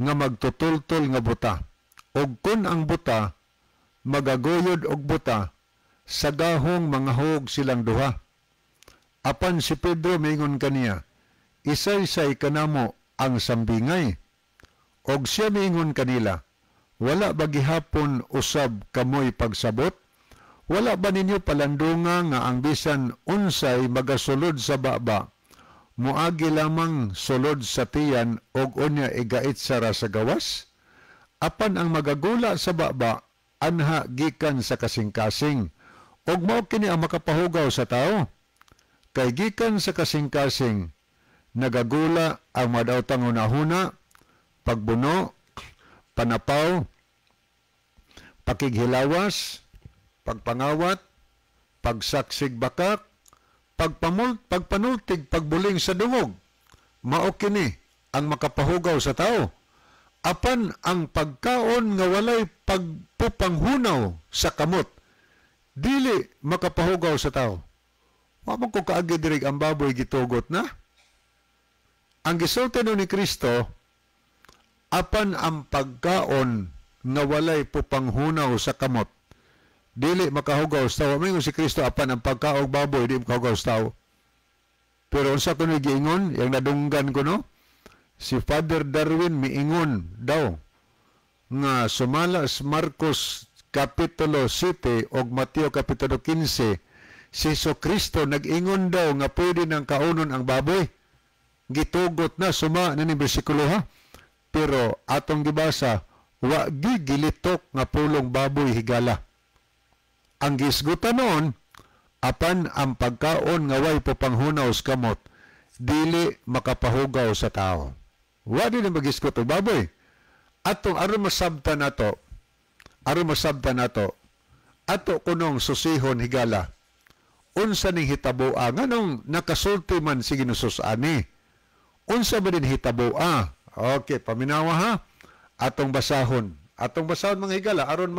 nga magtutultol nga buta. Og kun ang buta magaguyod og buta, sa gahong mangahog silang duha." Apan si Pedro mingon kaniya, "Isaysay kanamo ang sambingay." Og siya miingon kanila, "Wala ba gihapon usab kamoy pagsabot? Wala ba ninyo palandunga nga ang bisan unsay magasulod sa baba, muagi lamang sulod sa tiyan og unya igait sara sa gawas? Apan ang magagula sa baba, anha gikan sa kasing-kasing, ug mao kini ang makapahugaw sa tao. Kay gikan sa kasing-kasing, nagagula ang madaotang hunahuna, pagbuno, panapaw, pakighilawas, pagpangawat, pagsaksig bakak, pagpanultig, pagbuling sa dungog. Mao kini ang makapahugaw sa tao. Apan ang pagkaon nga walay pagpupanghunaw sa kamot, dili makapahugaw sa tao." Wa man ko kaagi diri ang baboy gitugot na. Ang gisulti no ni Kristo, apan ang pagkaon nga walay pupanghunaw sa kamot, dili makahugaw sa tao. Mingon si Kristo, apan ang pagkaog baboy di makahugaw sa tao. Pero unsa kuno giingon, yang nadunggan ko, no? Si Father Darwin miingon daw nga sumala sa Marcos Kapitulo 7 og Mateo Kapitulo 15, si Kristo nag-ingon daw nga pwede nang kaunon ang baboy. Gitugot na suma na ni bersikulo, ha. Pero atong gibasa, wa gilitok nga pulong baboy, higala. Ang gisgutan noon, Apan ang pagkaon nga way panghunaw sa kamot dili makapahugaw sa tao. Wa din ang magisgot og baboy. Atong aron masabtan nato, ato kunong susihon, higala, unsa ning hitaboa, nganong nakasulti man si Ginoong ani? Unsa ba din hitaboa? Okay, paminawa ha. Atong basahon. Atong basahon, mga higala, aron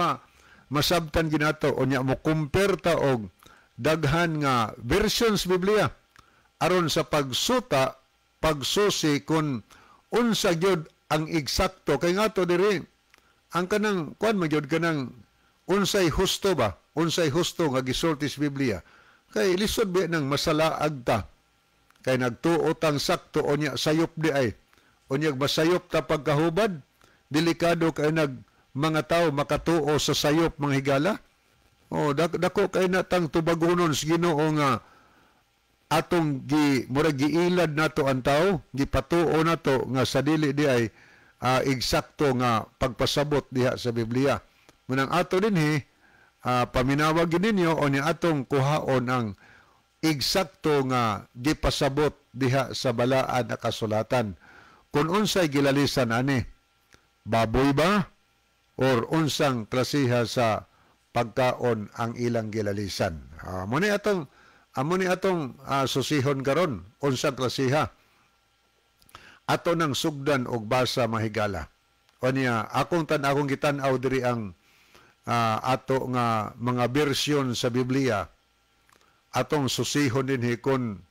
masabtan ginato unya mo compare ta og daghan nga versions Biblia aron sa pagsuta, pagsusi kung unsa gyud ang eksakto, kay ngato diri ang kanang kuan man gyud, kanang unsay husto ba, unsay husto nga gisulti sa Biblia, kay lisod ba nang masalaag ta, kay nagtuo tang sakto, unya sayop di ay, unya masayop ta pagkahubad. Delikado kay nag mga tao makatuo sa sayop, mga higala. Oh, dako kay na tang tubagonon sa Ginoo nga atong gi murag giilad nato ang tao, gipatuo nato nga sa dili di ay eksakto nga pagpasabot diha sa Biblia. Munang ato dinhi paminawag gyud ninyo o ni atong kuhaon ang eksakto nga gipasabot diha sa balaan na kasulatan. Kung unsay gilalisan ani, baboy ba or unsang klasiha sa pagkaon ang ilang gilalisan? Amo ni atong susihon karon, unsang klasiha. Ato nang sugdan og basa, mahigala. O niya, akong gitan-aw diri ang ato nga mga bersyon sa Biblia. Atong susihon dinhi kung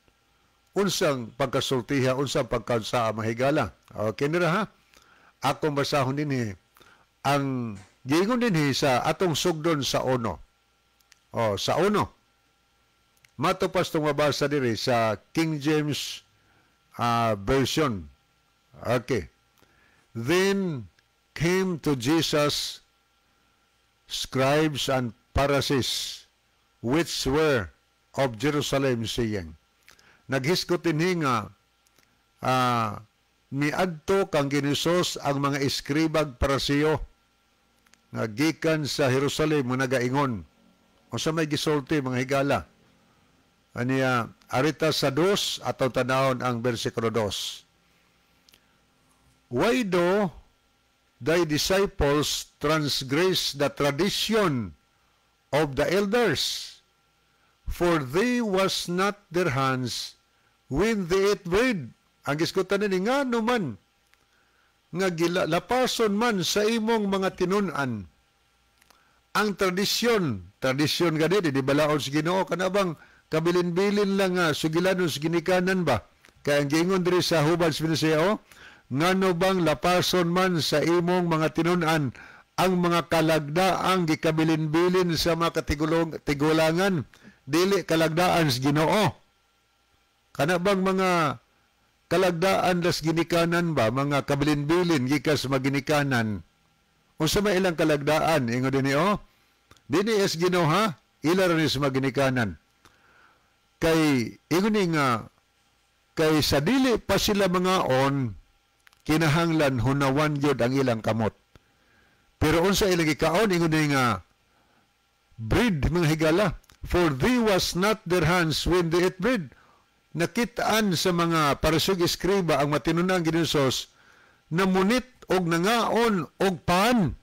unsang pagkasultiha, unsang pagkansaa, mahigala. Okay nira ha. Akong basahon dinhi ang giingon dinhi sa atong sugdon sa uno. O, sa uno. Matupas itong mabasa diri sa King James Version. Okay. "Then came to Jesus scribes and Pharisees, which were of Jerusalem, saying," Naghisgot dinhi nga miadto kang Ginoong ang mga eskribag Paraseo nga gikan sa Jerusalem mo nagaingon. Unsa may gisulti, mga higala? Aniya, arita sa 2, atong tanawon ang bersikulo 2. "Why do thy disciples transgress the tradition of the elders? For they wash not their hands when they ate bread." Ang gisgutan ni, nga man nga lapason man sa imong mga tinun-an ang tradisyon, tradisyon gani di balaod sa Ginoo, kana bang kabilin-bilin lang nga sugilanon sa ginikanan ba? Kay ang giingon diri sa hubad sa Binisaya, oh, ngano bang lapason man sa imong mga tinun-an ang mga kalagdaang gikabilin-bilin sa mga katigulong tigulangan, dili kalagdaan sa Ginoo? Kana bang mga kalagdaan las ginikanan ba, mga kabilin-bilin gikan sa mga ginikanan, unsa may ilang kalagdaan? Ingon dinhi, oh, dili is Ginoo ha, ila ra ni sa mga ginikanan. Kay ingon ni nga kay sa dili pa sila mangaon, kinahanglan hunawan gyud ang ilang kamot. Pero unsa ilang gikaon? Ingon ni nga bread, mga higala. "For they wash not their hands when they eat bread." Nakitaan sa mga Pariseo, eskriba ang matinunang Ginoong na munit og nangaon og pan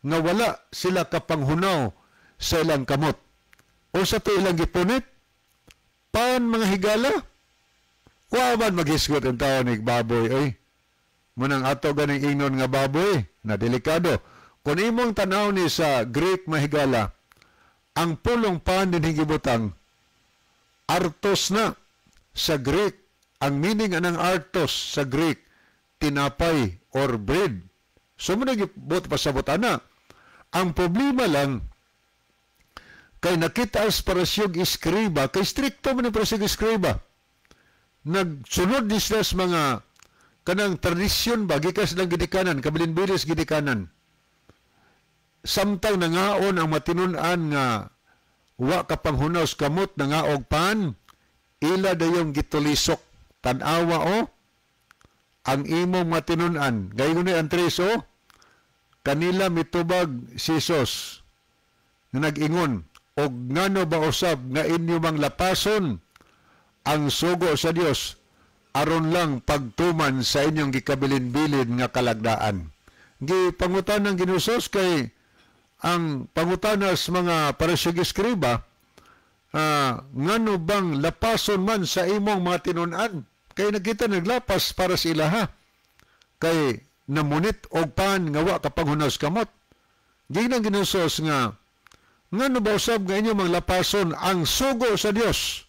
nga wala sila kapanghunaw sa ilang kamot. O sa to ilang gipunit? Pan, mga higala. Wa man maghisgot ang tao ni baboy oy. Munang ato ganing ingnon nga baboy na delikado. Kung imong tanaw ni sa Greek, mahigala, ang pulong pan din gibutang artos na sa Greek. Ang meaning anang artos sa Greek, tinapay or bread. So mo nagibot pasabot ana. Ang problema lang kay nakita as Pariseo, eskriba, kay strikto man ang Pariseo, eskriba. Nagsunod ni sila sa mga kanang tradisyon ba gikan silang gidikanan, kabilin-bilis gidikanan. Samtang nangaon ang matinun-an nga wa kapanghunaw sa kamot, nangaog pan, ila dayong gitulisok. Tan-awa o ang imong matinun-an. Gayon ni ang 3 o kanila mitubag si Jesus nga nag-ingon, Og ngano ba usab nga inyo mang lapason ang sugo sa Dios aron lang pagtuman sa inyong gikabilin-bilin nga kalagdaan? Gipangutan ng Ginoo kay ang pangutana sa mga Pariseo, eskriba, ngano bang lapason man sa imong mga tinun-an? Kay nakita naglapas para sa ilaha. Kay namunit og pan nga wa kapanghunaw kamot. Giingon Ginoo nga, ngano ba usab nga inyong mga lapason ang sugo sa Dios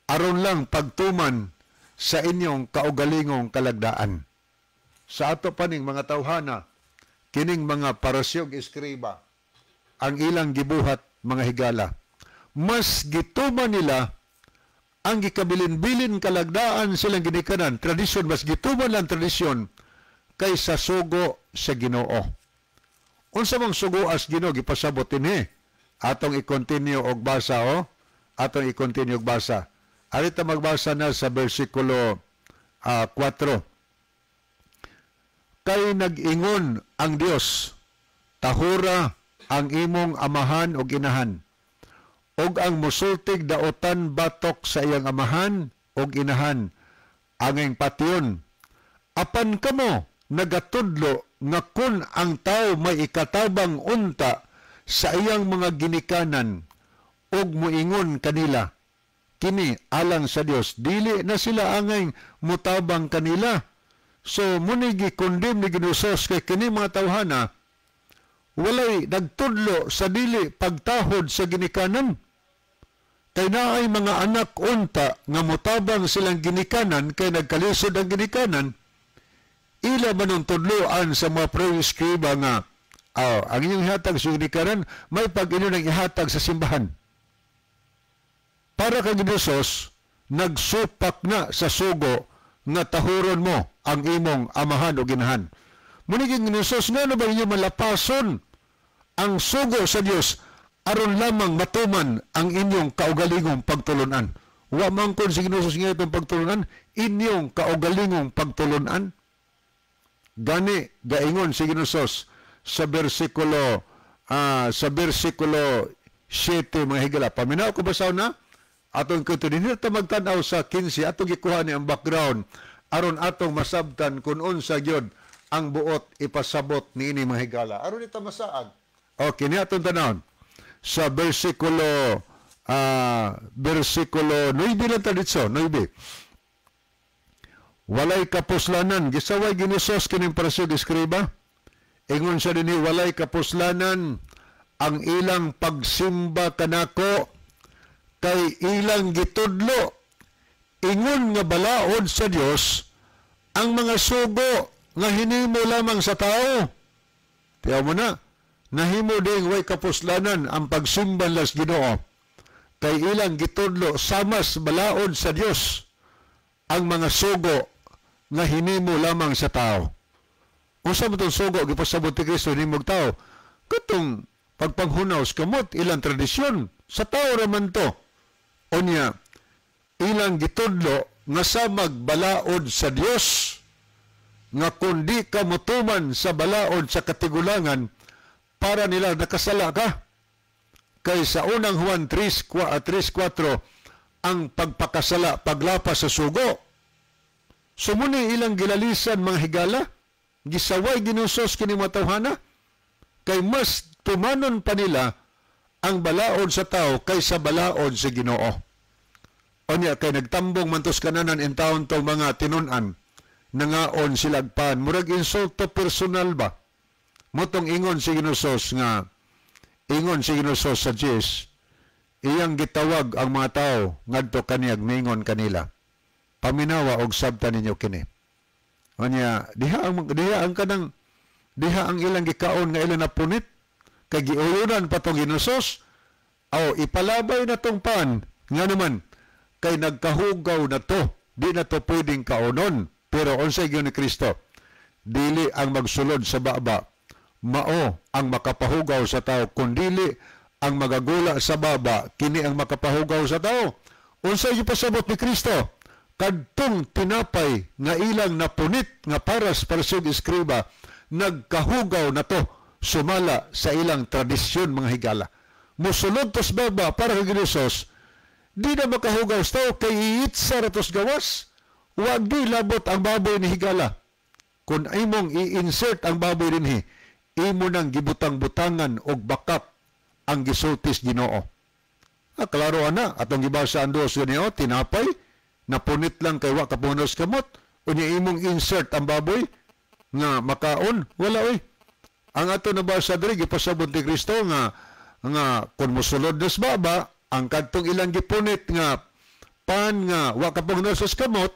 aron lang pagtuman sa inyong kaugalingong kalagdaan? Sa ato paning mga tawhana, kining mga Pariseo, eskriba, ang ilang gibuhat, mga higala, mas gituman nila ang gikabilin-bilin kalagdaan silang ginikanan, tradisyon, mas gituman lang tradisyon kaysa sugo sa Ginoo. Unsa mang sugo as Ginoo gipasabot dinhi? Atong i-continue og basa, oh. Atong i-continue og basa. Arita magbasa na sa bersikulo 4. Kay nag-ingon ang Dios, "Tahura ang imong amahan og inahan." Og ang musultig daotan batok sa iyang amahan og inahan, angay patyon. Apan kamo nagatudlo nga kun ang tao may ikatabang unta sa iyang mga ginikanan og muingon kanila, "Kini alang sa Dios," dili na sila angay mutabang kanila. So muni gi-condemn ni Ginoo kay kini mga tawhana walay nagtudlo sa dili pagtahod sa ginikanan. Kay naay mga anak unta nga mutabang silang ginikanan kay nagkalisod ang ginikanan, ila manong tudloan sa mga pre-eskriba nga oh, ang inyong ihatag sa ginikanan may pag inyo nang ihatag sa simbahan. Para kay Ginoo, nagsupak na sa sugo nga tahuron mo ang imong amahan o ginahan. Muni Ginoo, nga ba inyo malapason ang sugo sa Dios aron lamang matuman ang inyong kaugalingong pagtulunan? Wa man kon si Ginoo nga itong pagtulunan, inyong kaugalingong pagtulunan. Gani gaingon si Ginoo sa bersikulo 7, mga higala. Paminaw ko basaw na atong kuto dinhi ta magtan-aw sa 15, atong gikuha ni ang background aron atong masabtan kun unsa gyud ang buot ipasabot niini, mga higala, aron ita masaag. Okay, ni atong tanawon sa bersikulo 9 lang ta ditso, 9. Walay kapuslanan, gisaway Ginoo kining Pariseo, eskriba. Ingon siya dinhi, "Walay kapuslanan ang ilang pagsimba kanako kay ilang gitudlo ingon nga balaod sa Dios ang mga sugo nga hinimo lamang sa tao." Tiyaw mo na, nahimo ding way kapuslanan ang pagsimba las Ginoo kay ilang gitudlo samas balaod sa Dios ang mga sugo nga hinimo lamang sa tao. Unsa man tong sugo gipasabot ni Kristo hinimog tao? Katong pagpanghunaw sa kamot, ilang tradisyon sa tao raman to. Unya, ilang gitudlo nga samag balaod sa Dios nga kung di ka mutuman sa balaod sa katigulangan, para nila nakasala ka. Kay sa Unang Juan 3:4 ang pagpakasala, paglapas sa sugo. Sumuni ilang gilalisan, mga higala, gisaway Ginoo kini mga tawhana, kay mas tumanon pa nila ang balaod sa tao kaysa balaod sa Ginoo. Unya kay nagtambong man tos kananan in taon tong mga tinun-an, nangaon sila pan, murag insulto personal ba? Motong ingon si Ginoo nga, ingon si Ginoo sa Diyos, iyang gitawag ang mga tao ngadto kaniyag mingon kanila, "Paminawa og sabta ninyo kini." Unya diha ang kanang diha ang ilang gikaon nga ilang napunit kay giuyunan pa tong Ginoo. Aw, ipalabay na tong pan nga naman kay nagkahugaw na to, di na to pwedeng kaonon. Pero unsay giyon ni Kristo? Dili ang magsulod sa baba mao ang makapahugaw sa tao, kundili ang magagula sa baba kini ang makapahugaw sa tao. Unsay gipasabot ni Kristo? Kadtong tinapay nga ilang napunit nga paras Pariseo, eskriba, nagkahugaw na to sumala sa ilang tradisyon, mga higala. Musulod tos baba para kay Ginoo, di na makahugaw sa tao kay iitsa ra tos gawas. Wag di labot ang baboy ni, higala. Kung imong i-insert ang baboy dinhi, imo nang gibutang-butangan og bakak ang gisultis Ginoo. Ah, klaro ana, atong gibasa ang dos ganio, tinapay, napunit lang kay wa kapunos kamot, unya imong insert ang baboy nga makaon, wala oy. Ang ato nabasa diri, gipasabot ni Kristo nga nga kung mosulod nos baba, ang kadtong ilang gipunit nga pan nga wa kapunos kamot,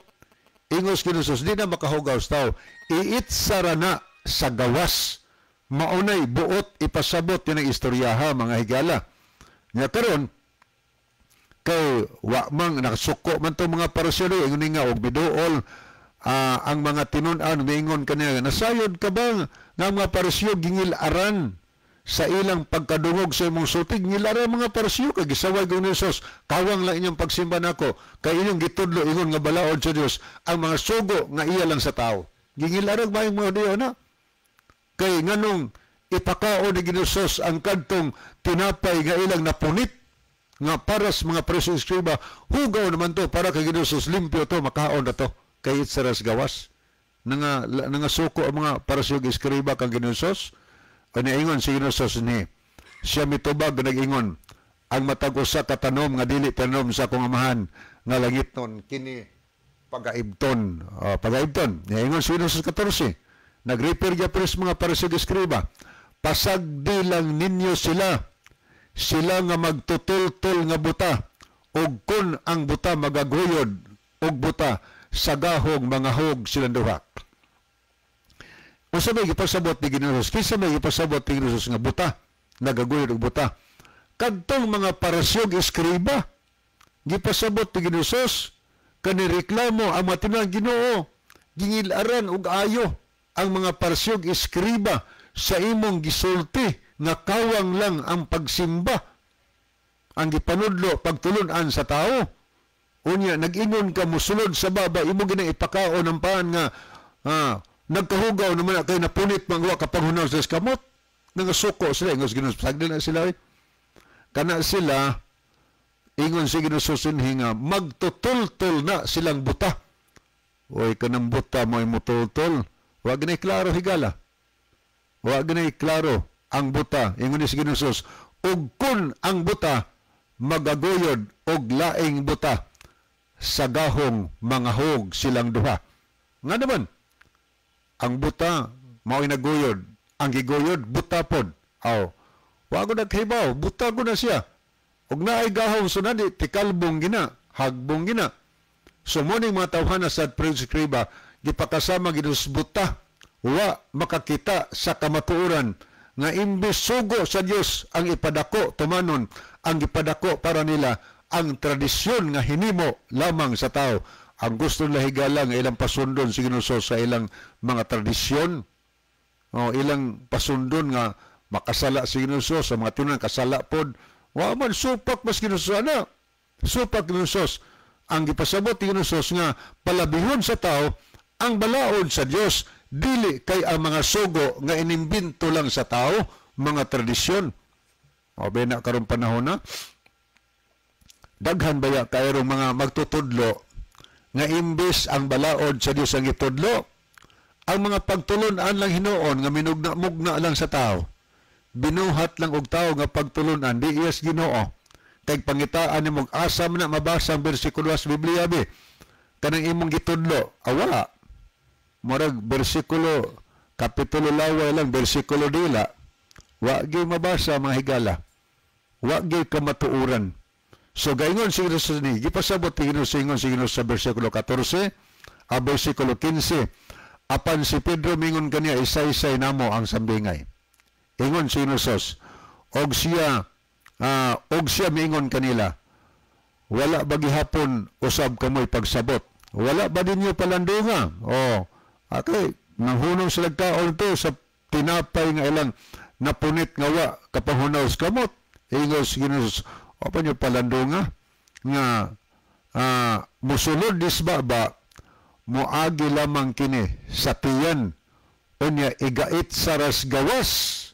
ingos Kinusos, di na makahugaw sa tao. Iitsara na sa gawas. Maunay buot ipasabot yun ang istoryaha, mga higala. Nga karon kay wa mang nakasuko man to mga Pariseo, ingon nga og miduol ang mga tinun-an, miingon kaniya, "Nasayod ka ba nga mga Pariseo gingil-aran sa ilang pagkadungog sa imong sulti?" Ngilaran mga Pariseo kay gisaway ni Jesus, "Kawang lang inyong pagsimba nako kay inyong gitudlo ingon nga balaod sa Dios ang mga sugo nga iya lang sa tao." Gingilaran ba yung mga Diyo na kay nganong ipakaon ni Ginoo ang kadtong tinapay nga ilang napunit nga para sa mga preso eskriba, hugaw naman to para kay Ginoo, limpyo to, makaon na to kay itsaras gawas. Nanga nanga suko ang mga Pariseo, eskriba kang Ginoo. Kanya ingon si Ginoo ni siya mitubag, nag-ingon, "Ang matag usa ka tanom nga dili tanom sa akong Amahan nga langitnon, kini pagaibton." Pagaibton. Ingon si Ginoo sa 14, nag-refer gyapon sa mga Pariseo, eskriba, "Pasagdi lang ninyo sila, sila nga magtutultol nga buta, ug kun ang buta magaguyod og buta, sa gahong mangahog silang duha." Unsa may gipasabot ni Ginoo? Kinsa may gipasabot ni Ginoo nga buta nagaguyod og buta? Kadtong mga Pariseo, eskriba. Gipasabot ni Ginoo kani reklamo ang mga tinang, "Ginoo, gingilaran og ayo ang mga Pariseo, eskriba sa imong gisulti nga kawang lang ang pagsimba ang gipanudlo, pagtulun-an sa tao. Unya nag-ingon ka musulod sa baba, imo gina ipakaon ang paan nga nagkahugaw naman kay napunit man, wa kapanghunaw sa kamot." Nangasuko sila. Ingos Ginoo, "Sagdi na sila eh." Kana sila, ingon si Ginoo sunhi nga magtutultol na silang buta. Oy, kanang buta mo mutultol. Wa ginay klaro, higala. Wa ginay klaro ang buta. Ingon ni si Ginoo, ug kun ang buta magaguyod og laing buta, sa gahong mangahog silang duha. Nga naman ang buta mao'y naguyod, ang giguyod buta pod. Aw, wa ko naghibaw, buta ko na siya ug naay gahong sunadi, tikalbong gina, hagbong gina. So mo ning mga tawhana sa preskriba, gipakasama Ginoo buta, wa makakita sa kamatuoran nga imbes sugo sa Dios ang ipadako, tumanon, ang gipadako para nila ang tradisyon nga hinimo lamang sa tao. Ang gusto nila, higala, nga ilang pasundon si Ginoo sa ilang mga tradisyon o ilang pasundon nga makasala si Ginoo sa mga tinunan, kasala pod. Wa man, supak mas Ginoo ana, supak Ginoo. Ang gipasabot ni Ginoo nga palabihon sa tao ang balaod sa Dios, dili kay ang mga sugo nga inimbento lang sa tao, mga tradisyon. O bena karon panahon na daghan baya kayong mga magtutudlo nga imbes ang balaod sa Dios ang gitudlo, ang mga pagtulun-an lang hinuon nga minugna-mugna lang sa tao, binuhat lang og tao nga pagtulun-an, di iyas Ginoo. Kay pangitaan nimo, asa man na mabasa ang bersikulo sa Biblia bi kanang imong gitudlo? Awa, murag bersikulo, kapitulo laway lang, bersikulo dila. Wa gyud mabasa, mga higala, wa gyud kamatuoran. So gaingon si Ginoo ni gipasabot ni Ginoo, ingon si Ginoo sa bersikulo 14 a bersikulo 15, apan si Pedro mingon kaniya, "Isay-isay namo ang sambingay." Ingon si Ginoo, og siya miingon kanila, "Wala ba gihapon usab kamoy pagsabot? Wala ba ninyo palandunga?" Oh, okay, nanghunong sila kaon to sa tinapay nga ilang napunit nga wa kapahunaw sa kamot. Ingon si Ginoo, "Apa nyo palandunga nga musulod dis baba, moagi lamang kini sa tiyan, unya igait sa rasgawas."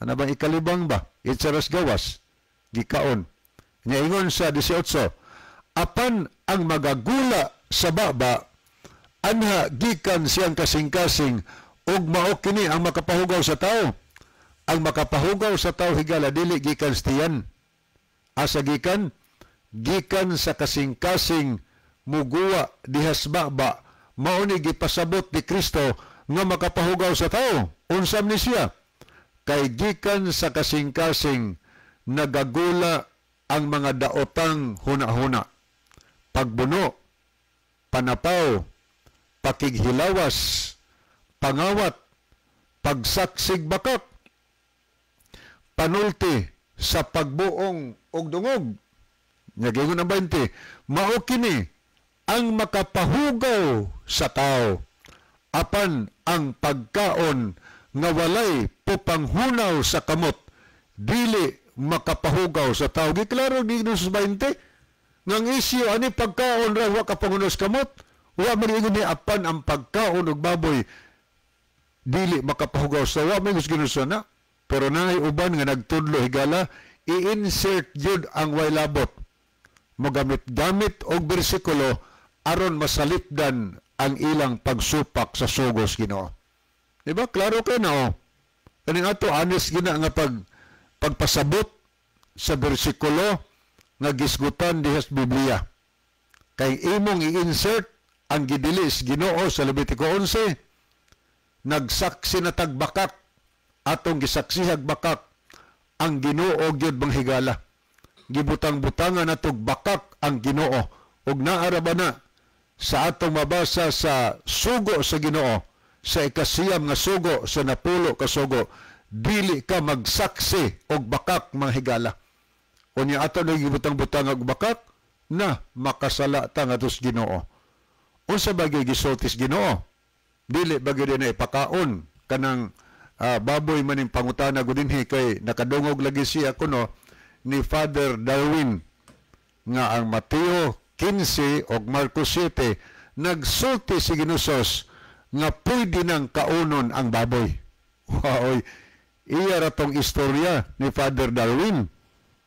Ano ba ikalibang ba? It sa rasgawas. Gikaon. Nya ingon sa 18, apan ang magagula sa baba anha gikan siyang kasing-kasing ug mao kini ang makapahugaw sa tao. Ang makapahugaw sa tao, higala, dili gikan sa tiyan. Asa gikan? Gikan sa kasing-kasing muguwa dihas baba. Mao ni gipasabot ni Kristo nga makapahugaw sa tao. Unsam ni siya? Kay gikan sa kasing-kasing nagagula ang mga daotang huna-huna, pagbuno, panapaw, pakighilawas, pangawat, pagsaksig bakak, panulti sa pagbuong og dungog. Nagingon ang 20, mao kini ang makapahugaw sa tao. Apan ang pagkaon nga walay pupanghunaw sa kamot, dili makapahugaw sa tao. Giklaro ni sa 20, ngang isyu ani pagkaon ra wa kapangunaw sa kamot. Wa man ingon ni apan ang pagkaon og baboy dili makapahugaw sa, wa may gusto na. Pero naay uban nga nagtudlo, higala, i-insert yun ang way labot. Mogamit-gamit og bersikulo aron masalipdan ang ilang pagsupak sa sugos Ginoo. Diba? Klaro kay na oh. Kaning ato honest gina nga pagpasabot sa bersikulo nga gisgutan diha sa Biblia. Kay imong i-insert ang gidilis Ginoo sa Levitico 11, nagsaksi na tagbakak, atong gisaksihag bakak ang Ginoo gyud bang higala. Gibutang-butangan natog bakak ang Ginoo ug naara ba na sa atong mabasa sa sugo sa Ginoo, sa 9 nga sugo sa 10 ka sugo, dili ka magsaksi og bakak mga higala. Unya ato na gibutang-butang og bakak na makasala ta ngadto sa Ginoo. Unsa ba gyud gisulti sa Ginoo? Dili ba gyud na ipakaon kanang baboy maning pangutana gud dinhi, kay nakadungog lagi siya kuno ni Father Darwin nga ang Mateo 15 og Marcos 7 nagsulti si Ginusos nga pwede nang kaunon ang baboy. Wow, iya ra tong istorya ni Father Darwin.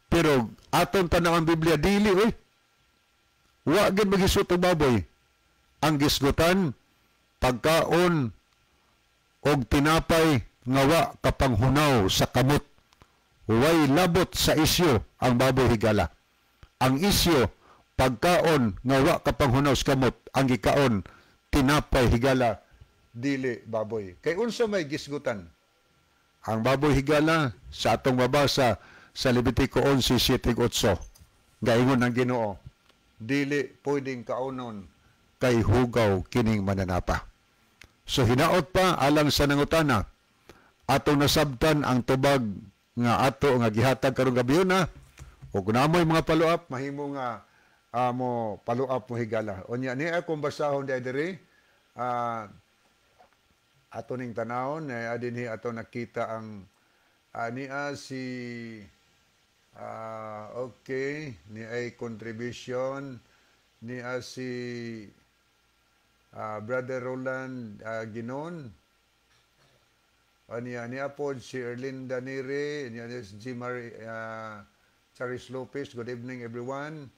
Pero aton tan-aw ang Biblia, dili oy. Wa gid magisut og baboy. Ang gisgutan pagkaon og tinapay nga wa kapanghunaw sa kamot. Way labot sa isyu ang baboy, higala. Ang isyu pagkaon nga wa kapanghunaw sa kamot, ang gikaon tinapay, higala, dili baboy. Kay unsa may gisgutan? Ang baboy, higala, sa atong mabasa sa Levitico 11:7-8. Gaingon ang Ginoo, dili pwedeng kaunon kay hugaw kining mananapa. So hinaot pa alang sa nangutana, atong nasabtan ang tubag nga ato nga gihatag karong gabi na, ug namoy mga follow-up, mahimo nga mo follow-up mo, higala. Unya ni akong basahon di diri, ato ning tanawon na dinhi ato nakita ang niya si okay ni ay contribution niya si Brother Roland Ginon. Niya niya pod si Erlinda Nere, niya si G. Marie, Charis Lopez. Good evening, everyone.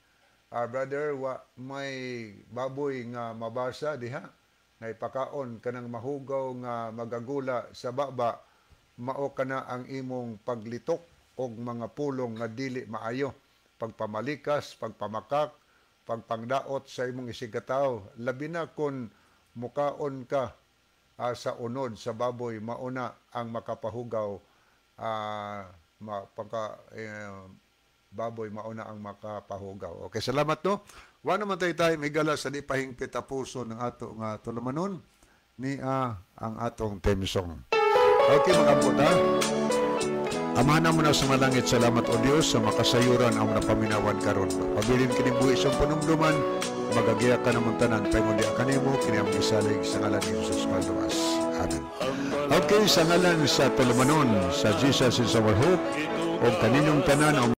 Brother, wa may baboy nga mabasa diha na ipakaon kanang mahugaw nga magagula sa baba, mao kana ang imong paglitok og mga pulong nga dili maayo, pagpamalikas, pagpamakak, pagpangdaot sa imong isigkatawo, labi na kon mukaon ka sa unod sa baboy, mauna ang makapahugaw, pagka baboy mauna ang makapahugaw. Okay, salamat no. Wa naman tayo tayo migala sa di pahingpit a puso ng ato nga tulumanon ni ang atong theme song. Okay, mga puta. Amahan mo na sa malangit, salamat o Dios sa makasayuran ang napaminawan karon. Pabilin kini buhi sa panumduman, magagiya ka namon tanan paingon di kanimo kini ang gisalig sa ngalan ni Jesus Malduas. Amen. Okay, sa ngalan sa tulumanon sa Jesus is Our Hope o kaninyong tanan.